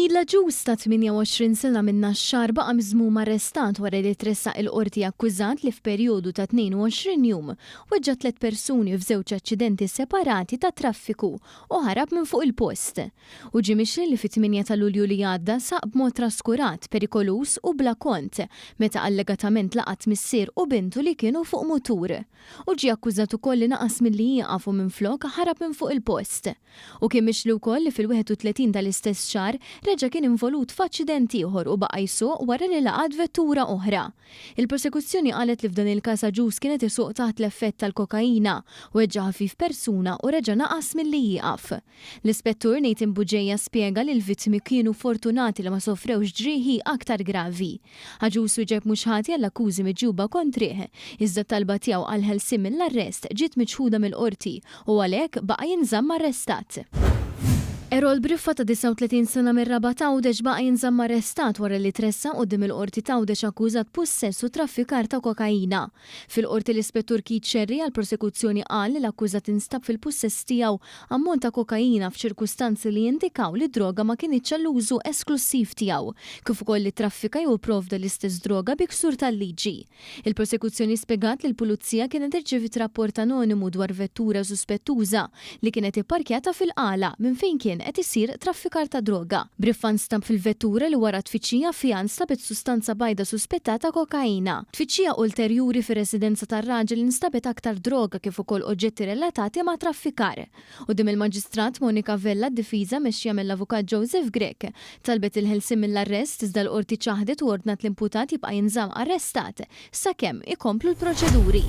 Neil Agius ta' 28 sena minn Naxxar baqa' miżmum arrestat wara li tressaq il-Qorti akkużat li f'perjodu ta' 22 jum weġġa' tlett persuni f'żewġ aċċidenti separati tat-traffiku u ħarab minn fuq il-post. Hu ġie mixli li fit-tmienja ta' Lulju li għadda saq b'mod traskurat, perikoluż u bla kont meta allegatament laqat missier u bintu li kienu fuq mutur. Hu ġie akkużat ukoll li naqas milli jieqaf u minflok ħarab minn fuq il-post. Hu kien mixli wkoll li fil-31 tal-istess xahar reġa' kien involut f'aċċident ieħor u baqa' jsuq wara li laqat vettura oħra. Il-prosekuzzjoni qalet li f'dan il-każ Agius kien qed isuq taħt l-effett tal-kokaina, weġġa' ħafif persuna u reġa' naqas milli jieqaf. L-Ispettur Nathan Bugeja spjega li l-vittmi kienu fortunati li ma sofrewx ġrieħi aktar gravi. Agius wieġeb mhux ħati għall-akkużi miġjuba kontrih, iżda t-talba tiegħu għall-ħelsien mill-arrest ġiet miċħuda mill-Qorti u għalhekk baqa' jinżamm arrestat. Erol Briffa ta' 39 sena mir-Rabat Għawdex baqa' jinżamm arrestat wara li tressaq quddiem il-Qorti t'Għawdex akkużat b'pussess u traffikar ta' kokaina. Fil-Qorti l-Ispettur Keith Scerri għall-prosekuzzjoni qal li l-akkużat instab fil-pussess tiegħu ammont ta' kokaina f'ċirkustanzi li jindikaw li d-droga ma kinitx għall-użu esklussiv tiegħu, kif ukoll li ttraffika jew ipprovda l-istess droga bi ksur tal-liġi. Il-Prosekuzzjoni spjegat li l-Pulizija kienet irċeviet rapport anonimu dwar vettura suspettuża li kienet ipparkjata fil-Qala minn fejn kien qed isir traffikar ta' droga. Briffa nstab fil-vettura li wara tfittxija fiha nstabet sustanza bajda suspettata kokaina. Tfittxija ulterjuri fir-residenza tar-raġel instabet aktar droga kif ukoll oġġetti relatati ma' traffikar. Quddiem il-Maġistrat Monica Vella d-difiża mexxija mill-Avukat Joseph Grech talbet il-ħelsien mill-arrest iżda l-Qorti ċaħdet u ordnat l-imputat jibqa' jinżamm arrestat sakemm ikomplu l-proċeduri.